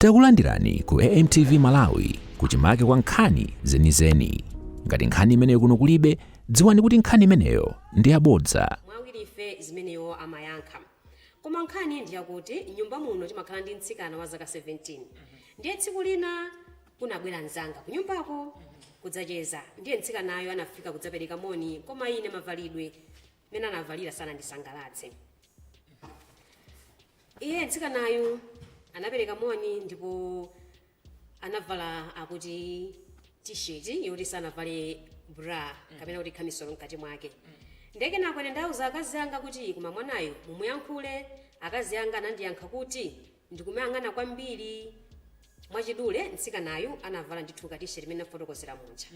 Takulandirani ku AMTV Malawi, kuchimake kwa nkhani zenizeni. Ngati nkhani imeneyo kuno kulibe, dziwani kuti nkhani imeneyo ndi yabodza. Mwawiri ife zimeneyo amayankha, koma nkhani ndiyakuti nyumba muno timakhala ndi mtsikana wa zaka 17. Ndiye tsiku lina kunabwera mzanga kunyumbako kudzacheza. Ndiye mtsikanayo anafika kudzapereka moni, koma ine mavalidwe mene anavalira sanandisangalatse. Iye mtsikanayu anapereka moni ndipo anavala akuti T-shirt yoti sanavale bra kapena kuti khamisolo mkati mwake. Ndiye kenako ine ndauza akazi anga kuti, "Koma mwanayo mumuyankhule." Akazi anga anandiyankha kuti ndikumayang'ana kwambiri. Mwachidule, mtsikanayu anavala ndithu ka T-shirt imene afotokozera muja.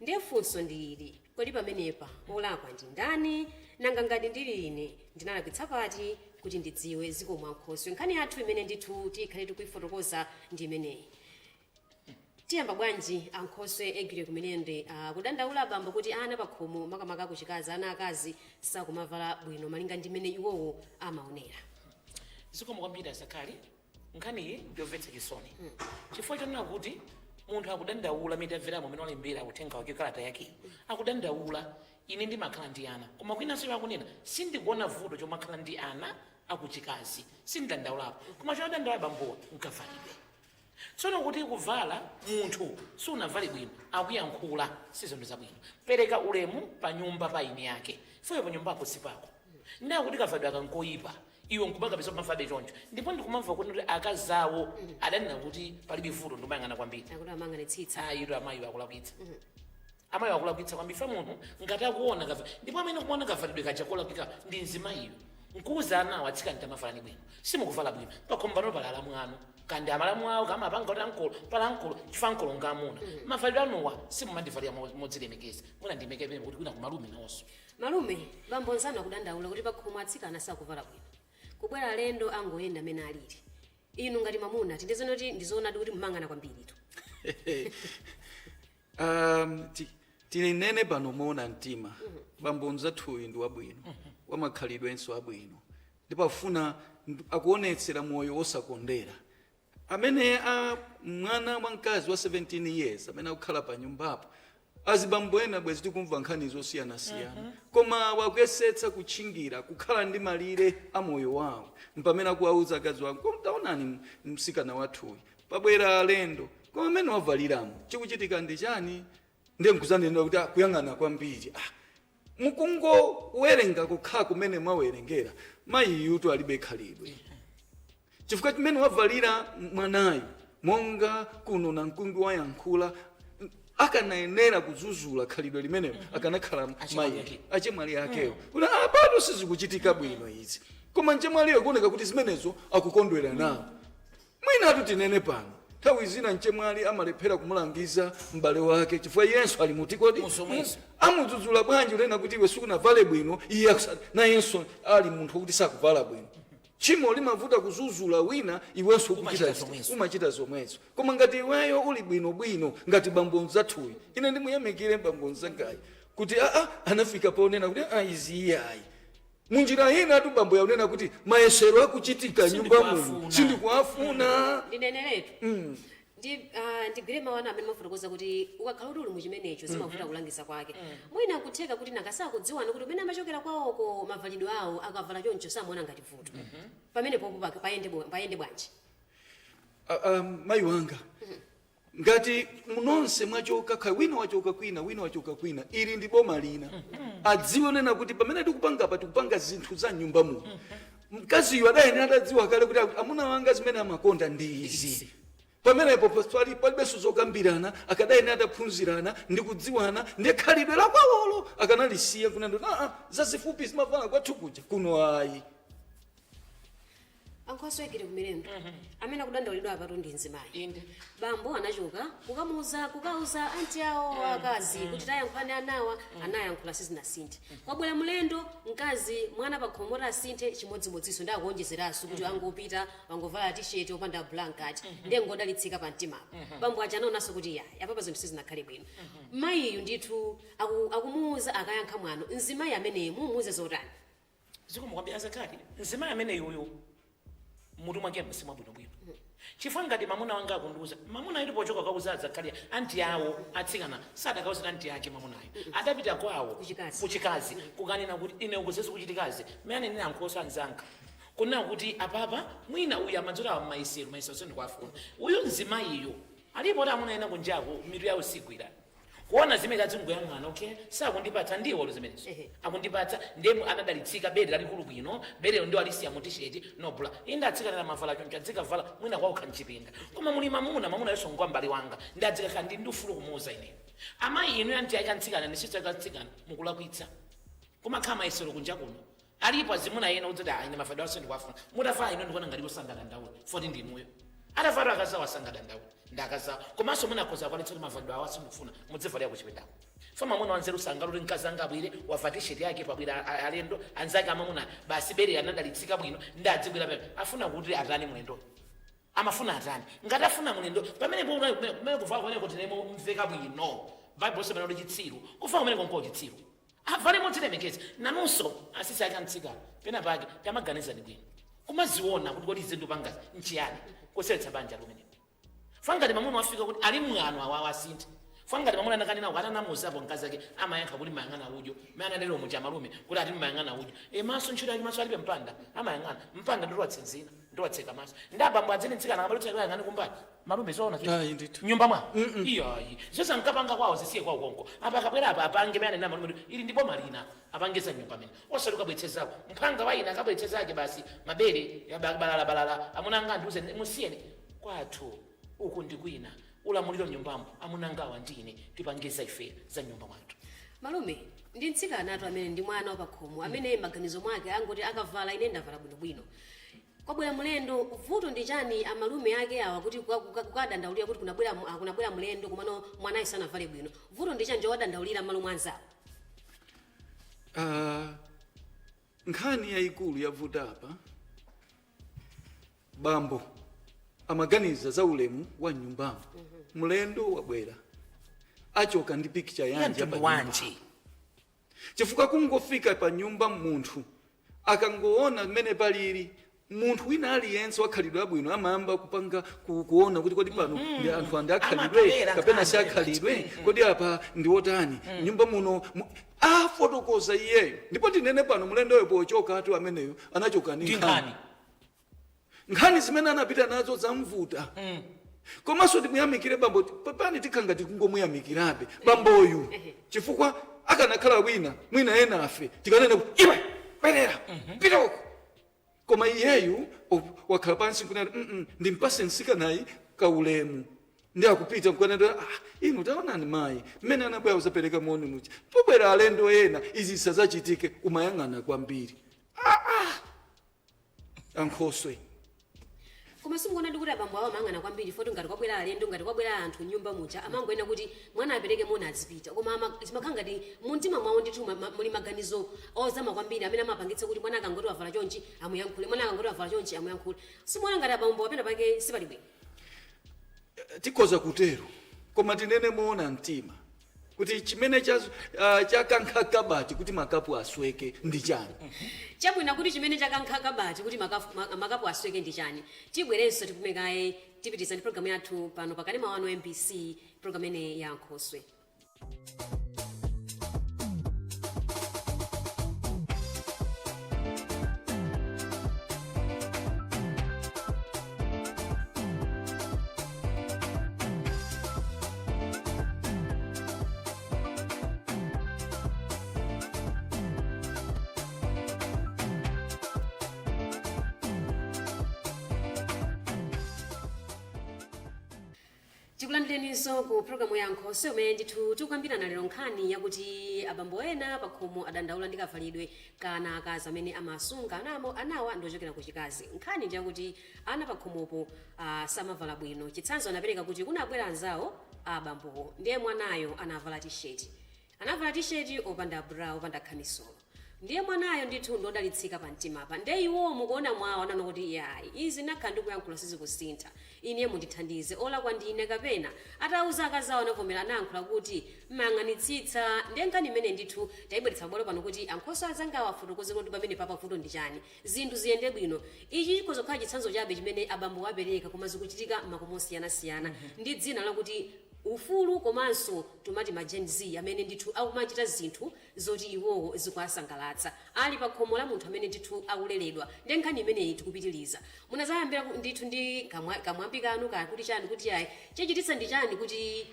Ndiye funso ndili, kodi pamenepa olakwa ndi ndani? Nanga ngati ndili ine, ndinalakwitsa pati kuti ndidziwe? Zikomo ankhoswe. Nkhani yathu imene ndithu tikhale tikuifotokoza ndi imeneyi. Tiyamba bwanji, ankhoswe Egire Kumenende? Kudandaula abambo kuti ana pakhomo, makamaka kuchikazi, ana akazi sakumavala bwino malinga ndi mmene iwowo amaonera. Zikomo kwambiri, azakali. Nkhaniyi ndiyomvetsa chisoni chifukwa chonena kuti munthu akudandaula mitamveramo amene walembera uthenga wake, kalata yakeyo, akudandaula, "Ine ndimakhala ndi ana," koma kwinanso akunena, "Sindikuona vuto chomakhala ndi ana akuchikazi, sindidandaulapo." Koma chodandaula bambowa nkavalidwe. Tsono kuti kuvala munthu sunavale bwino, akuyankhula si zinthu zabwino. Pereka ulemu pa nyumba pa eni yake, fuyo pa nyumbapo sipako. Ndakuti kavalidwe akankoyipa, iwe nkumakabiza kumafabe choncho. Ndipo ndikumamva kuti akazawo adanena kuti palibe vuto, ndimayang'ana kwambiri. Akuti amang'anitsitsa. Ayitu, amayi akulakwitsa, amayi akulakwitsa kwambiri. Fa munthu ngati akuona kava, ndipo amene kumaona kavalidwe kaja kolakwika ndi mzimayiyo, nkuuza anawo, "Atsikana, tamavalani bwino, simukuvala bwino pakhomo pano. Pali alamu anu kandi amalamu awo kamapanga kuti ankolo, pala ankolo, chifukwa ankolo ngamuna. Mavalidwe anuwa simumandivalira modzilemekeza." Mwina ndimeke pene kuti kwina kumalume nawonso. Malume, bambo nzanu akudandaula kuti pakhomo atsikana sakuvala bwino, kubwera alendo angoyenda amene alili. Inu ngati mamuna, tindizona kuti ndizoonadi kuti mumang'ana kwambiritu? Tinene pano moona mtima, bambo mzathuyu ndi wabwino, wamakhalidwenso abwino, ndipo afuna akuonetsera moyo wosakondera. Amene a mwana wamkazi wa 17 years amene akukhala pa nyumbapo, azibambo ena bwezi tikumva nkhani zosiyanasiyana, koma wakuyesetsa kutchingira, kukhala ndi malire a moyo wawo. Mpamene akuwauza akazi wake, "Koma taonani msikana wathuyu, pabwera alendo, koma amene wavaliramo, chikuchitika ndi chani?" Ndiye nkuzanena kuti, "Ah, kuyang'ana kwambiri." Ah, mukungowerenga kukhala kumene mwawerengera, mayiyutu alibe khalidwe, chifukwa chimene wavalira mwanayu, monga kuno na mkungu wayankhula, akanayenera kuzuzula khalidwe limenelo akanakhala achemwali mayi ake. Achemwali akewo kuti apano sizikuchitika bwino izi, koma mchemwaliyo kuoneka kuti zimenezo akukondwera nawo. Mwinatu tinene pano, nthawi zina mchemwali amalephera kumulangiza m'bale wake chifukwa iyenso ali muti kodi Muzomwezo. Amudzudzula bwanji unena kuti iwe sikunavale bwino, iye nayenso ali munthu wokuti sakuvala bwino? Tchimo limavuta kuzuzula wina, iwenso umachita ukuchita zomwezo. Umachita zomwezo. Koma ngati iweyo uli bwinobwino ngati bambo mzathuyu, ine ndimuyamikire bambo mzangayi kuti aa, anafika ponena kuti a izi iye ayi. Munjira ina tu bambo yaunena kuti mayesero akuchitika nyumba muno sindikuwafuna. Sindikuwafuna. Ndineneretu ndi ndigwire mawu anu amene mafotokoza kuti ukakhala kuti uli muchimenecho zimavuta kulangiza kwake. Mwina nkutheka kuti nakasakudziwana kuti umene amachokera kwawoko, mavalidwe awo akavala choncho samaona ngati vuto. Pamene popo payende bwanji? Mayi wanga, ngati nonse mwachoka, kha wina wachoka kwina, wina wachoka kwina, ili ndi boma lina, adziwe nena kuti pamene tikupanga apa, tikupanga zinthu za nyumba muno. Mkaziyo adayenera adadziwa kale kuti amuna wanga zimene amakonda ndi izi. Pamenepo palibenso zokambirana. Akadayenera adaphunzirana ndi kudziwana, ndi khalidwe la kwawolo akanalisiya, kunena aa, zazifupi zimavala kwathu kuja, kuno ayi. Ankhoswekere kumerendo, amene akudandaulidwa apatu ndi mzimayi. Inde. Bambo anachoka kukamuuza, kukauza anti awo akazi kuti tayankhulani anawa. Anayankhula, sizinasinthe. Kwabwera mlendo mkazi, mwana pakhomo asinthe chimodzimodzinso, ndi akuonjezeranso kuti angopita wangovala T-shirt opanda blanket, ndiye ngodalitsika pa mtimapo. Bambo aja anaonanso kuti ya, apapa zinthu sizinakhale bwino. Mayiyu ndithu akumuuza, akayankha mwano. Mzimayi ameneyi mumuuze zotani? Zikomo kwambiri, azakali. Mzimayi amene yuyu mutu mwake simwabwinobwino. Chifukwa ngati mamuna wanga akundiuza, mamuna ili pochoka kauza adzakhalira anti awo atsikana, sadakauzira anti ake mamunayo, adapita kwawo Kuchikazi. Kuchikazi kukanena kuti ine ukuzezi kuchitikazi mene anenera ankhoso anzanga kunena kuti apapa mwina uyu amadzoti awa mmaisero maisero sindikuafuna uyu mzimayiyo alipo kuti amuna ena kunjaku mitu yawo sigwira kuona zimene azingoyang'ana, okay, sakundipatsa ndiwo zimenezo. Akundipatsa ndemu anadalitsika bere lalikulu bwino, berelo ndio alisiya mu t-shirt no bra. Inde atsikanira mavala choncho adzikavala mwina kwawo khanchipinda, koma muli mamuna, mamuna yonso ngwa mbali wanga ndi adzikakhala ndi ndufulu kumuuza ine. Amayi inu anti akantsikana ndi sister akantsikana mukulakwitsa kumakhala mayesero kunja kuno. Alipo azimuna ena udzati, "Ah, ine mafadwa aso ndikuafuna." Mutavala ino ndikuona ngati kusangadandaula foti ndinuyo atavala akazawo asangadandaula ndi akazawo, komanso munakhoza kwalitsa kuti mafadwa awo asindikufuna mudzivalira kuchipindako. Fa mamuna wanzeru sangaloti mkazi anga abwire wava t-shirt yake pabwira alendo anzake amamuna basi bere anadalitsika bwino ndi adzibwira pene afuna kuti atani mlendo amafuna atani ngati afuna mlendo pamene kumene kuvala kumene kuti nemo mveka bwino. Bible semene kuti chitsiru kufa kumene konko chitsiru avale modzilemekeza. Nanunso asisi ake amtsikana pena pake tamaganizani bwino kumaziona kuti kodi izi pangazi nchiyani kuseretsa banja lumeneko. Fangati mamuna wafika kuti ali mwano awawa asinthe, fangati mamuna anakanena kuti atanamuuzapo mkazi ake amayankha kuti mayang'ana udyo mayana lero muja malume kuti ati mayang'ana udyo e maso ntchito yake maso alibe mpanda amayang'ana mpanda ndiwatsenzina ndiwatseka maso ndi abambo adzene mtsikana akabalutsa ayang'ane kumbali malume zoona? Ayi, ndithu. Nyumba mwa iyayi zonse ankapanga kwawo zisiye kwawo konko apa akabwera apa apange mayane na malume ili ndi boma lina apange za nyumba mene osati ukabwetsezako mphanga wa ina akabwetsezake basi mabere ya balala balala amuna anga andiuze musiyeni kwathu uku ndi kwina ulamuliro nyumbamo amuna angawa ndine tipangiza ife za nyumba mwathu. Malume, ndi mtsikana atu amene ndi mwana wapakhomo amene maganizo mwake angoti akavala ine ndavala bwinobwino, kwabwera mlendo, vuto ndi chani amalume ake awa kuti kukadandaulira kuti kunabwera mlendo komano mwanayo sanavale bwino? Vuto ndi chani chowadandaulira malume anzawo? Ah, nkhani yayikulu yavuta apa, bambo amaganiza za ulemu wa nyumbamo. Mlendo wabwera achoka ndi picture yanji mtundu pa nyumba? Wanji? Chifukwa kungofika pa nyumba munthu akangoona mmene palili, munthu wina aliyense wakhalidwe abwino amayamba kupanga kuona kuti kodi pano ndi anthu andi akhalidwe Amatolera kapena si nkhani. akhalidwe, kodi apa ndi wotani nyumba muno afotokoza iyeyo. Ndipo tinene pano mlendoyo pochoka atu ameneyo anachoka ndi ndi nkhani. Nkhani. Nkhani zimene anapita nazo zamvuta. Komanso timuyamikire bambo papani tikhanga tikungomuyamikirabe bamboyu chifukwa akanakhala wina mwina ena afe tikanene kuti iwe bwerera pita uko, koma iyeyu wakhala pansi nkunena ndimpase mtsikanayi kaulemu ndi akupita nkukanena, "Ah, inu taonani mayi mmene anabwera kuzapereka moni muja, pobwera alendo ena izi zisazachitike." Umayang'ana kwambiri ankhoswe. Koma simukuona ndi kuti abambo awo amayang'ana kwambiri foti ngati kwabwera alendo, ngati kwabwera anthu nyumba muja amangoena kuti mwana apereke moni azipita, koma zimakhala ngati mumtima mwawo ndithu muli maganizo ozama kwambiri amene amapangitsa kuti mwana akangoti wavala chonchi amuyankhule, mwana akangoti wavala chonchi amuyankhule. Simuona ngati abambo apena pake sipali bwino? Tikhoza kutero, koma tinene moona mtima kuti chimene chakankha kabati kuti makapu asweke ndi chani? Chabwino, kuti chimene chakankha kabati kuti makapu asweke ndi chani, tibwerenso tipumekaye, tipitiza ndi programu yathu pano pakanema wanu MBC, programu ene ya Nkhoswe. Tikulandireninso ku programu ya Nkhoswe umene ndithu tikukambirana lero nkhani yakuti abambo ena pakhomo adandaula ndi kavalidwe kana akazi amene amasunga anawa ndiochokera ku chikazi. Nkhani ndi yakuti ana pakhomopo samavala bwino. Chitsanzo anapereka kuti kunabwera anzawo abambowo ndiye mwanayo anavala t-shirt, anavala t-shirt opanda bra, opanda khamisolo. Ndiye mwanayo ndithu ndodalitsika pa mtimapa. Nde iwo mukuona mwawo anano kuti yayi, izi nakhala ndikuyankhula sizikusintha, ine mundithandize, olakwa ndine kapena? Atauza akazawo anavomera, anayankhula kuti mmayang'anitsitsa. Ndiye nkhani imene ndithu tayibweretsa pabwalo pano kuti ankhoso azangawo afotokoze kuti pamene papa vuto ndi chani, zinthu ziyende bwino. Ichi chikhoza kukhala chitsanzo chabe chimene abambo apereka, koma zikuchitika m'makomo osiyanasiyana ndi dzina lakuti ufulu, komanso tumati ma Gen Z amene ndithu akumachita zinthu zoti iwowo zikuwasangalatsa ali pa khomo la munthu amene ndithu akuleredwa. Ndiye nkhani imeneyi tikupitiliza. Munazayambira ndithu ndi kamwambi kanu kakuti chani, kuti ayi, chachititsa ndi chani kuti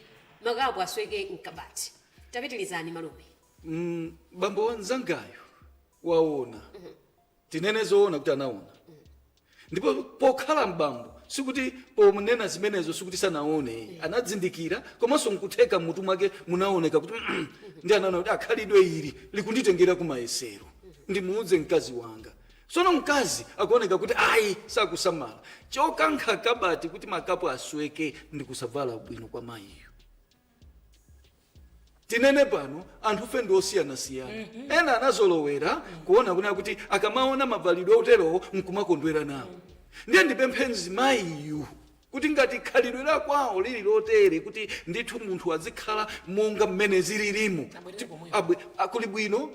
makapu asweke mkabati? Tapitirizani, malume. Bambo wanzangayo waona, tinene zoona kuti anaona, ndipo pokhala mbambo sikuti ponena zimenezo sikuti sanaone, anadzindikira, komanso nkutheka mutu mwake munaoneka kuti ndi anaona kuti akhalidwe ili likunditengera kumayesero, ndimuudze mkazi wanga. Tsono mkazi akuoneka kuti ayi, sakusamala. Chokankha kabati kuti makapu asweke ndi kusavala bwino kwa mayiyo. Tinene pano, anthufe ndi osiyanasiyana. Ena anazolowera kuona kunena kuti akamaona mavalidwe oterowo nkumakondwera nawo. Ndiye ndipemphe mzimayiyu kuti ngati khalidwe la kwawo lili lotere kuti ndithu munthu azikhala monga mmene zililimo, Abwerere pomwepo. Kuli bwino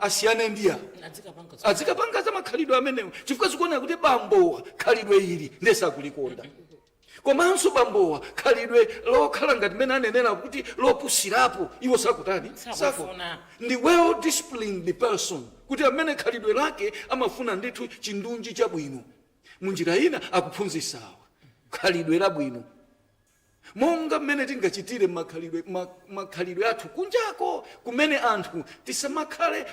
asiyane ndi awo, adzikapanga azikapanga za makhalidwe amenewo, chifukwa zikuoneka kuti bambowa khalidwe ili ndiye sakulikonda, komanso bambowa khalidwe lokhala ngati mmene anenera kuti lopusirapo iwo sakutani? Sakufuna. Ndi well disciplined person, kuti amene khalidwe lake amafuna ndithu chindunji chabwino. Munjira ina akuphunzisawa khalidwe labwino monga mmene tingachitire makhalidwe athu kunjako, kumene anthu tisamakhale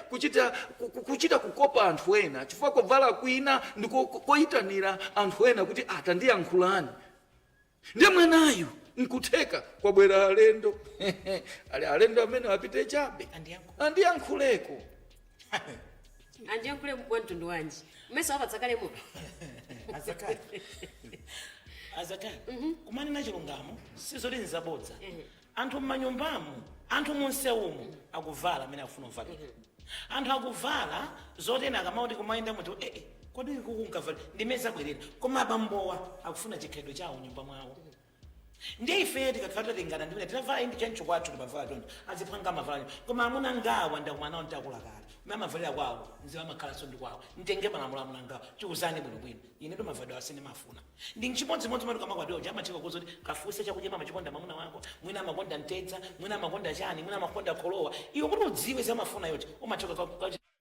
kuchita kukopa anthu ena, chifukwa kuvala kwina ndi koyitanira anthu ena kuti atandiyankhulani. Ndiye mwanayu nkutheka kwabwera alendo, ali alendo amene apite chabe. Andiyankhule. Andiyankhuleko. Andiyankhule wa mtundu wanji mmese wapatsa kalemo? Azakali, azakali, kumanena chilungamo, sizoti nzabodza. Anthu mmanyumbamu, anthu munsewumu akuvala amene akufuna kuvalira. Anthu akuvala zotena akamauti kumayenda muti ee, kodi kukunkavala ndimene zabwerera. Koma abambowa akufuna chikhalidwe chawo nyumba mwawo. Ndiye ife tikakhala tatengana ndimene tinavala indi chancho kwathu, timavala choncho, aziphanga amavala choncho. Koma amuna ngawa ndakumana nawo ntakula kale, umene amavalira kwawo nziwo amakhalanso ndi kwawo. Mtenge malamulo amuna ngawa, tiuzane bwinobwino, ine ndo mavalidwe asindimafuna. Ndi nchimodzimodzi mati kamakwatiwa uja amatheka kuzoti kafunse chakudya amachikonda mwamuna wako, mwina amakonda mtedza, mwina amakonda chani, mwina amakonda kholowa. Iwe kuti udziwe zamafuna yoti umatheka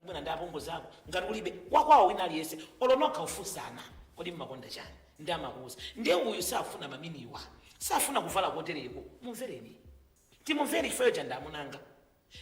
mwina ndi apongo zako, ngati ulibe wakwawo wina aliyense, olonokha ufunsana, kodi mmakonda chani? Ndi amakuuza. Ndiye uyu safuna maminiwa, safuna kuvala kotereko. Mumvereni, timumvere chifukwa cha ndamunanga.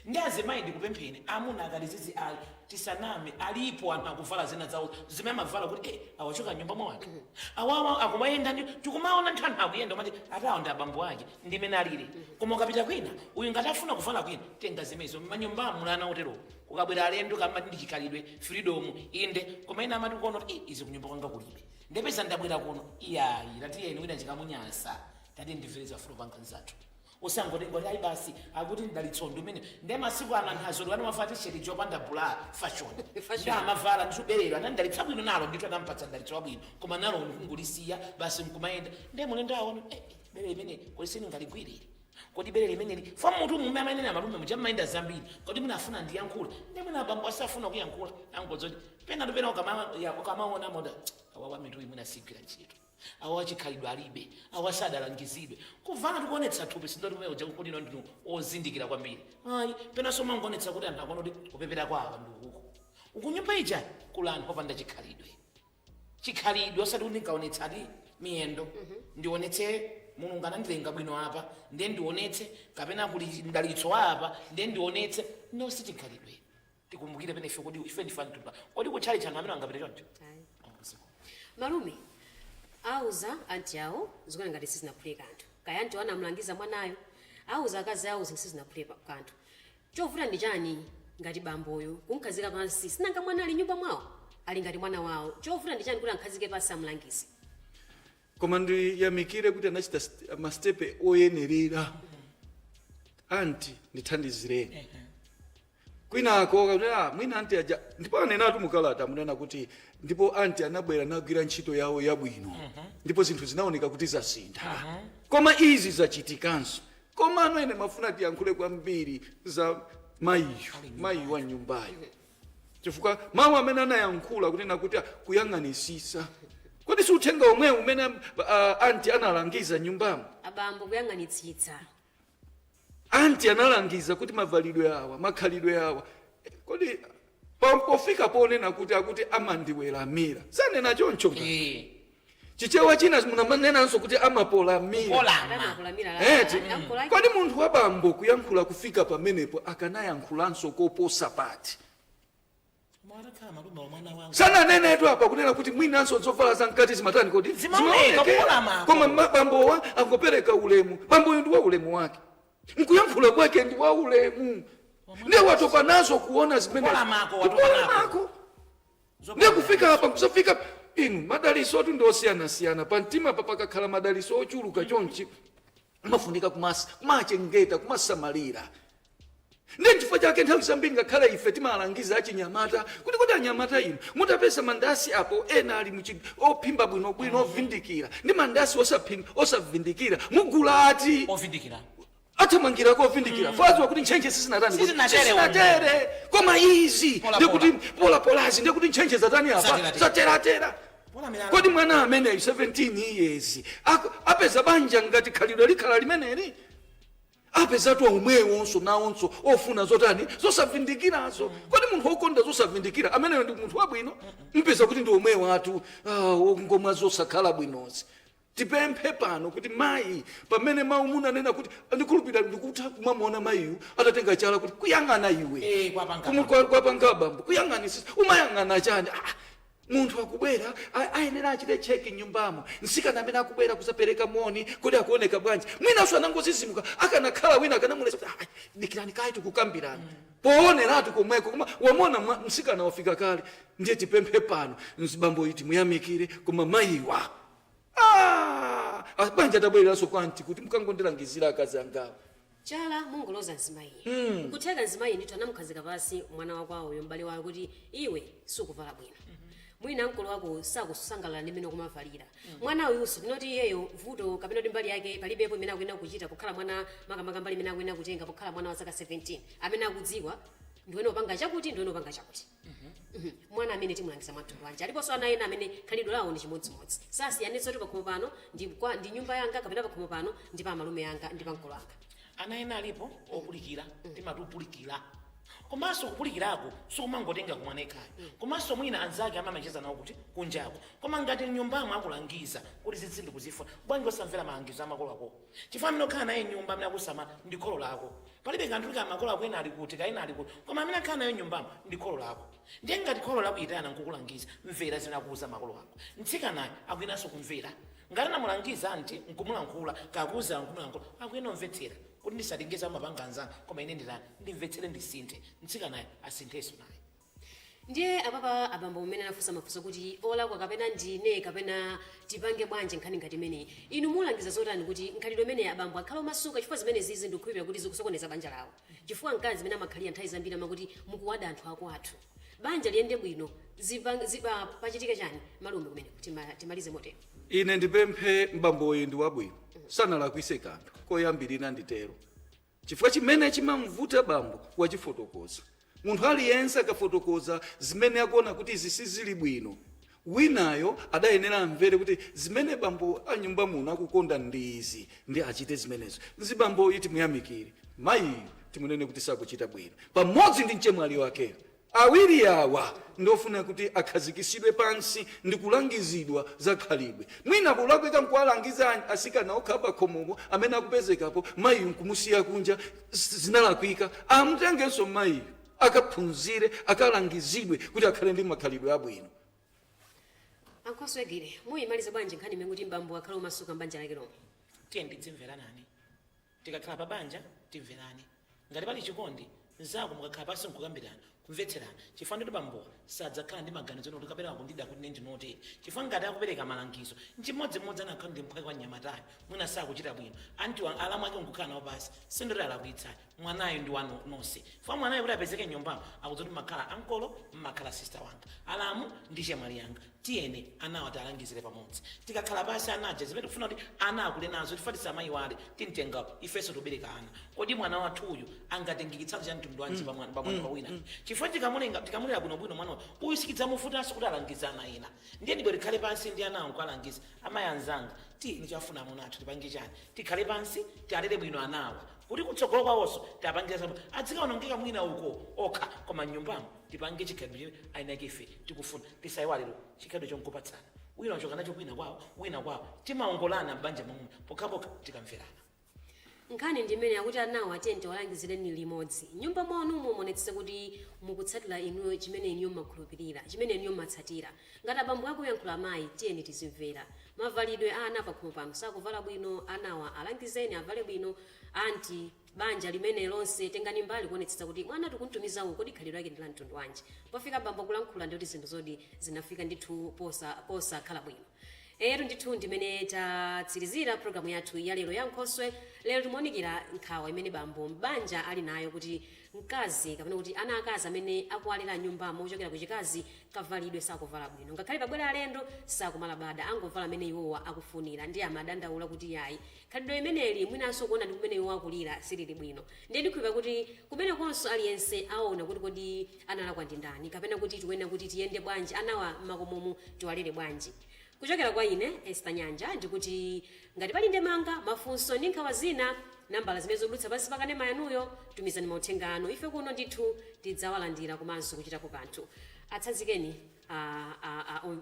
Ndi azimayi ndikupempheni, amuna akalizizi ayi, tisaname, alipo anthu akuvala zina zawo zimene amavala kuti awachoka nyumba mwa wanthu awawa akumayenda, ndi tikumaona nthu anthu akuyenda umati atawo ndi abambo ake ndimene alili. Koma ukapita kwina, uyu ngati afuna kuvala kwina, tenga zimenezo. Mmanyumbamo muli ana otero, kukabwera alendo kamati ndi chikhalidwe, freedom, inde, koma ina amati kuona kuti izi kunyumba kwanga kulibe, ndepeza ndabwera kuno, iyayi, tatiyeni, wina chikamunyasa, tati ndimvere zafulo panga nzathu. Usangoti ngoti ayi basi, akuti ndalitsondo umene. Ndiye masiku ano anthu azulu amavala t-shirt jopanda bra, fashion. Fashion. Ndi amavala ndikuberera anandalitsa bwino nalo, ndithu anampatsa ndalitso wabwino, koma nalo nkungulisiya basi nkumayenda. Ndiye mulendo aona, bere limene kodi silingaligwire ili? Kodi bere limeneli fa mutu mume amayenera malume muja mmayenda zambiri, kodi munafuna ndiyankhule? Ndiye mwina abambo asafuna kuyankhula, angodzoti pena pena ukamaona moda awawa mitu imwina sigwira ntchito, awa chikhalidwe alibe, awa sadalangizidwe. Kuvala tikuonetsa thupi sindoti kumene uja kuti ino ndinu ozindikira kwambiri, ayi. Penanso mangoonetsa kuti anthu akuona kuti kupepera kwawa ndi ukuko, ukunyumba ija kula anthu opanda chikhalidwe. Chikhalidwe osati kuti ndinkaonetsati miyendo, ndionetse Mulungu anandilenga bwino apa ndiye ndionetse, kapena kuli mdalitso wa apa ndiye ndionetse. No, si chikhalidwe. Tikumbukire pene ife, kodi ife ndife anthu, kodi kutchali chanthu amene angapite choncho? Ayi. Oh, ziko. Malume auza anti awo, zikuona ngati sizinaphule kanthu. Kaya anti anamulangiza mwanayo, auza akazi awo, zinthu sizinaphule kanthu. Chovuta ndi chani ngati bamboyo kumkhazika pansi? Sinanga mwana ali nyumba mwawo, ali ngati mwana wawo. Chovuta ndi chani kuti ankhazike pansi, amulangize? Koma ndiyamikire kuti anachita mastepe oyenerera. Anti, ndithandizireni. Kwinako kakuti, "Ah, mwina anti aja." Ndipo anenatu mukalata munena kuti ndipo anti anabwera nagwira ntchito yawo yabwino, ndipo zinthu zinaoneka kuti zasintha, koma izi zachitikanso. Koma ano ene mafuna tiyankhule kwambiri za mayiyu, mayi wa nyumbayo, chifukwa mawu amene anayankhula kunena kuti kuyang'anisisa, kodi si uthenga omwe umene anti analangiza nyumbamo? Abambo kuyang'anitsitsa. Anti analangiza kuti mavalidwe awa, makhalidwe awa. Kodi pofika ponena kuti akuti amandiweramira, sanena choncho nga? Chichewa china munamanenanso kuti amapolamira. Polama. Amapolamira. Eti. Kodi munthu wa bambo kuyankhula kufika pamenepo, akanayankhulanso koposa pati? Mwatakhala malume wa mwana wanga. Sananenetu apa kunena kuti mwinanso zovala zamkati zimatani kodi? Zimaoneka, Zimaonekera. kupolamako. Koma bambowa angopereka ulemu. Bamboyo ndi wa ulemu wake, nkuyankhula kwake ndi wa ulemu, ndiye watopa nazo kuona zimene Kupolamako, watopa kupolamako. Ndiye kufika apa, kusafika inu, madaliso tu ndi osiyanasiyana. Pamtima pa pakakhala madaliso ochuluka chonchi, amafunika kumachengeta, kumasamalira. Ndiye chifukwa chake nthawi zambiri ngakhale ife timalangiza achinyamata kuti anyamata inu, mutapeza mandasi apo, ena ali ophimba bwinobwino, ovindikira, ndi mandasi osavindikira, mugula ati? Ovindikira. Athamangirako ovindikira. Faziwa kuti ntchentche sizinatani? Sizinatere. Sizinatere. Koma izi Pola, ndikuti polapolazi, ndikuti ntchentche zatani apa? Zateratera. Zateratera. Polamira. Kodi mwana ameneyu 17 years apeza banja ngati khalidwe likhala limeneli? Apezatu omwewonso nawonso ofuna zotani? Zosavindikirazo. Kodi munthu wokonda zosavindikira ameneyo ndi munthu wabwino? Mpeza kuti ndi omwewo atu ngomwa zosakhala bwinozi. Tipemphe pano kuti mayi, pamene mawu munanena kuti ndikhulupirira, ndikutha kumamuona mayiyu atatenga chala kuti kuyang'ana iwe. Eh, kwapanga. Kwapanga bambo kuyang'anisisa, umayang'ana chani? Ah, munthu akubwera, ayenera achite check nyumbamo, msikana amene akubwera kuzapereka moni, kodi akuoneka bwanji? Mwinanso anangozizimuka. Akanakhala wina akanamulesa kuti, "Ah, dikirani kayi, tikukambirana," pooneratu komweko. Koma wamona msikana wafika kale. Ndiye tipemphe pano mzibambo iti muyamikire, koma mayiwa, ah, banja atabwereranso kwa anti kuti mukangondilangizira akazi angawo. Chala mungoloza mzimayi. Nkutheka mzimayi ndithu anamukhazika pasi mwana wakwawoyo, m'bale wawo, kuti iwe sukuvala bwino. Mwina mkolo wako sakusangalala ndi mmene ukumavalira. Mwana uyunso tinoti iyeyo vuto kapena kuti mbali yake palibepo imene akuyenera kuchita pokhala mwana, makamaka mbali imene akuyenera kutenga pokhala mwana wa zaka 17 amene akudziwa ndiwene upanga chakuti, ndiwene upanga chakuti. Mwana amene timulangiza mwamtundu wanji? Aliponso ana ena amene khalidwe lawo ndi chimodzimodzi, sasiyanitsa kuti pakhomo pano ndi nyumba yanga kapena pakhomo pano ndi pa malume anga, ndi pa mkolo anga. Ana ena alipo opulikira, timati upulikira. Komanso kupulikirako sikumangotenga kumwana yekhayo, komanso mwina anzake amamacheza nawo kuti kunjako. Koma ngati mnyumbamo akulangiza kuti zizi ndikuzifuna, bwanji osamvera malangizo amakolo ako? Chifukwa amene okhala naye nyumba, amene akusama ndi kholo lako. Palibe kanthu kuti makolo ako ena ali kuti, kaena ali kuti, koma amene akhala naye nyumbamo ndi kholo lako. Ndiye ngati kholo lakuyitana nkukulangiza, mvera zimene akuuza makolo ako. Mtsikanayo akuyenanso kumvera. Ngati anamulangiza anti nkumulankhula, kakuuza nkumulankhula, akuyena omvetsera kuti ndisatengeza amapanga anzanga, koma ine nditani? Ndimvetsere, ndisinthe. Mtsikanayo asinthenso naye. Ndiye apapa abambo mmene anafunsa mafunso kuti olakwa kapena ndine kapena tipange bwanji nkhani ngati imeneyi, inu mulangiza zotani kuti nkhalidwe imeneyi abambo akhale omasuka? Chifukwa zimene zizi ndikukhulupirira kuti zikusokoneza banja lawo, chifukwa mkazi zimene amakhalira nthawi zambiri amakuti mukuwada anthu akwathu. Banja liyende bwino, pachitike chani, malume, kumene timalize motero? Ine ndipemphe, mbamboyi ndi wabwino, sanalakwise kanthu koyambirira. Nditero chifukwa chimene chimamvuta bambo wachifotokoza. Munthu aliyense akafotokoza zimene akuona kuti izi sizili bwino, winayo adayenera amvere kuti zimene bambo anyumba muno akukonda ndi izi, ndi achite zimenezo. Mzibamboyi timuyamikire, mayiyu timunene kuti sakuchita bwino, pamodzi ndi mchemwali wakeyo. Awiri awa ndofuna kuti akhazikisidwe pansi ndi kulangizidwa za khalidwe. Mwina kulakwika nkuwalangiza asikana okha pakhomomo amene akupezekapo, mayiyu nkumusiya kunja, zinalakwika. Amutengenso mayiyu akaphunzire, akalangizidwe kuti akhale ndi makhalidwe abwino. Ankhoswegere, muyimalize bwanji nkhani imene kuti mbambo akhale omasuka mbanja lake lomwe? Tiye ndidzimveranani. Tikakhala pa banja timverane. Ngati pali chikondi, mzako mukakhala pansi nkukambirana. Kumvetserana, chifukwa nditi bambowa sadzakhala ndi maganizo oti kapena akundida kuti ndinotere, chifukwa ngati akupereka malangizo, nchimodzimodzi anakhala ndi mphwake wa mnyamatayo, mwina sakuchita bwino, anti alamu ake nkukhala nawo pasi, sindoti alakwitsa. Mwanayo ndi wanu nonse, chifukwa mwanayo kuti apezeke nyumbamo akudzoti mmakhala ankolo, mmakhala sister wanga, alamu ndi chemwali yanga. Tiyene anawo tialangizire pamodzi. Tikakhala pasi anaja, zimene tikufuna kuti ana akule nazo, tifa tisamayiwale timtengapo ifenso tobereka ana. Kodi mwana wathuyu angatenge chitsanzo cha mtundu wanji pa mwana pa wina? Chifukwa tikamulera bwinobwino mwana uyu, sikidzamuvutanso kuti alangize ana ena. Ndiye ndibwe tikhale pansi ndi anawo nkualangiza. Amayi anzanga, tiyeni, chafuna amuna athu tipange chani? Tikhale pansi, tialere bwino anawa kuti kutsogolo kwawonso tiapangira zabo. Adzikaonongeka mwina uko okha, koma mnyumbamo tipange chikhalidwe chimene ainake ife tikufuna. Tisayiwalero chikhalidwe chonkupatsana, wina wachoka nacho kwina kwawo, wina kwawo, timaongolana m'banja momwe pokhapokha tikamverana. Nkhani ndi imene akuti anawo atiyeni walangizireni limodzi. Nyumba mwanu muonetsetse kuti mukutsatira inuyo chimene inuyo mmakhulupirira, chimene inuyo mmatsatira. Ngati abambo ako yankhula, amayi tiyeni tizimvera. Mavalidwe a ana pakhomo pano, sakuvala bwino anawa, alangizeni avale bwino. Anti banja limene lonse tengani mbali kuonetsetsa kuti mwana tikuntumiza uku, kodi khalidwe lake ndi la mtundu wanji? Pofika bambo kulankhula, ndikuti zinthu zodi zinafika ndithu posakhala bwino. Etu ndithu, ndimene tatsirizira programu yathu ya lero ya Nkhoswe. Lero timaonikira nkhawa imene bambo m'banja ali nayo kuti mkazi kapena kuti ana akazi amene akuwalera nyumbamo kuchokera kuchikazi, kavalidwe sakuvala bwino, ngakhale pabwera alendo sakumalabada, angovala amene iwowa akufunira. Ndi amadandaula kuti yayi, khalidwe imeneli mwinanso kuona ndi kumene iwo akulira silili bwino. Ndiye ndikhulupira kuti kumenekonso aliyense aona kuti kodi analakwa ndi ndani, kapena kuti tikuyenera kuti tiyende bwanji, anawa m'makomomu tiwalere bwanji. Kuchokera kwa ine Esther Nyanja, ndikuti ngati pali ndemanga, mafunso ndi nkhawa zina, nambala zimene zodutsa pansi pa kanema yanuyo, tumizani mauthenga anu. Ife kuno ndithu tidzawalandira komanso kuchitapo kanthu. Atsanzikeni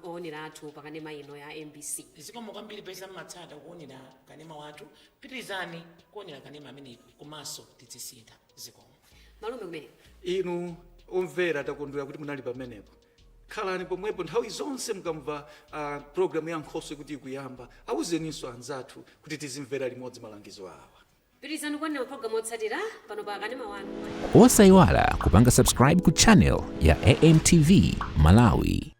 oonera athu pa kanema ino ya MBC. Zikomo kwambiri. Pesa mmatsata kuonera kanema wathu, pitirizani kuonera kanema ameneyi, komanso tidzisintha. Zikomo. Malume kumene. Inu omvera, takondwera kuti munali pamenepo. Khalani pomwepo nthawi zonse. Mukamva programu ya Nkhoswe kuti ikuyamba, awuzeninso anzathu kuti tizimvera limodzi malangizo awa. Pitirizani kuonera mapulogalamu otsatira pano pa kanema wanu. Osayiwala kupanga subscribe ku channel ya AMTV Malawi.